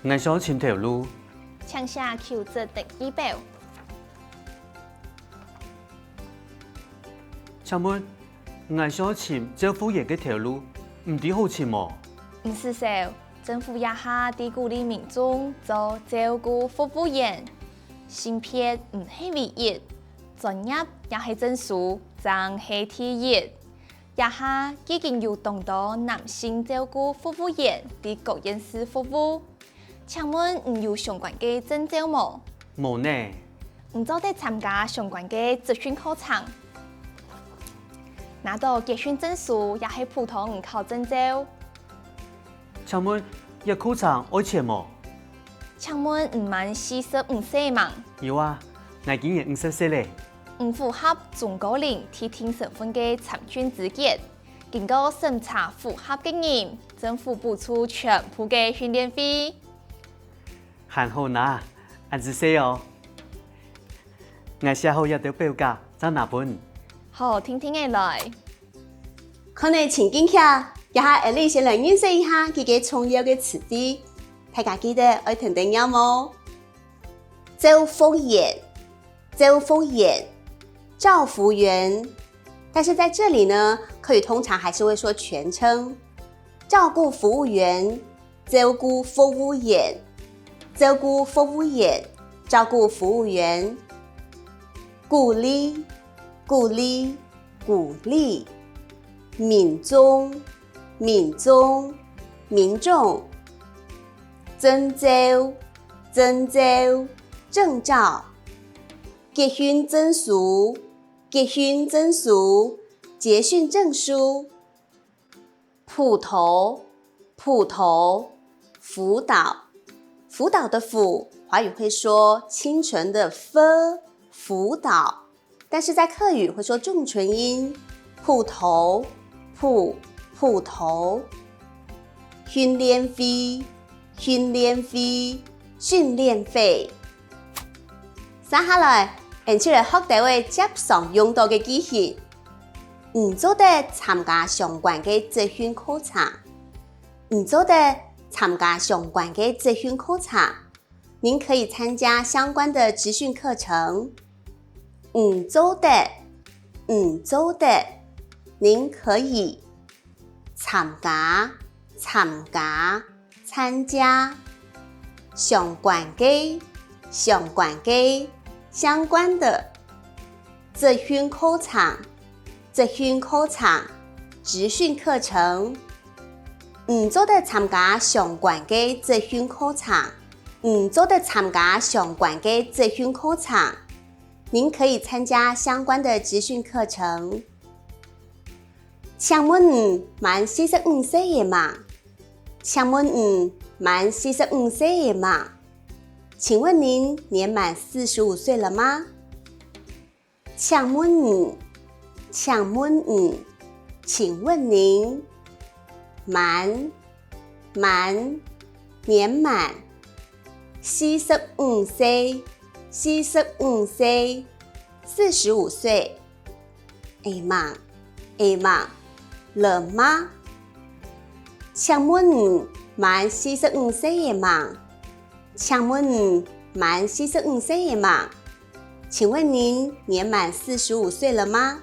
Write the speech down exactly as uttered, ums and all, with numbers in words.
，𠊎想尋頭路。請寫求職登記表。請問，𠊎想尋照護員个頭路，毋知好尋無？毋使愁，政府這下在鼓勵民眾做照顧服務員，性別毋係唯一，專業也係證書正係第一。這下已經有當多男性照顧服務員在各縣市服務。請問你有相關个證照無？無呢。你做得參加相關个職訓課程，拿到結訓證書也係普通考證照。請問，這課程愛錢無？請問你滿四十五歲吂？有啊，𠊎今年五十歲咧。你符合中高齡特定身份个參訓資格，經過審查符合个人，政府補助全部个訓練費。還好拿，恁仔細哦！𠊎寫好這兜表格，正拿分你。好，定定仔來。看著情境劇，這下𠊎俚先來認識一下幾個重要个詞彙。大家記得愛跈等唸哦。照護員，照護員，照服員。但是在這裡呢，客語通常還是會說全稱。照顧服務員，照顧服務員，照顧服務員，照顧服務員。鼓勵，鼓勵，鼓勵。民眾，民眾，民眾。證照，證照，證照。結訓證書，結訓證書，結訓證書。 輔導，輔導，輔導。輔導的輔，華語會說清純的f，輔導，但是在客語會說重唇音，輔導，輔，輔導。訓練費，訓練費，訓練費。接下來，𠊎俚就來學兜仔輒常用著个句型。 你做得參加相關个職訓課程。你做得參加相關个職訓課程。您可以參加相關的職訓課程。你做得，你做得，您可以。參加，參加， 參加。相關个，相關个，相關的。職訓課程，職訓課程，職訓課程。你做得參加相關个職訓課程。你做得參加相關个職訓課程。您可以參加相關的職訓課程。 請問你滿四十五歲了嗎？請問你滿四十五歲了嗎？請問您年滿四十五歲了嗎？請問你，請問你，請問您。滿，滿，年滿。四十五歲，四十五歲，四十五歲。 了嗎？了嗎？了嗎？請問你滿四十五歲了嗎？請問你滿四十五歲了嗎？請問您年滿四十五歲了嗎？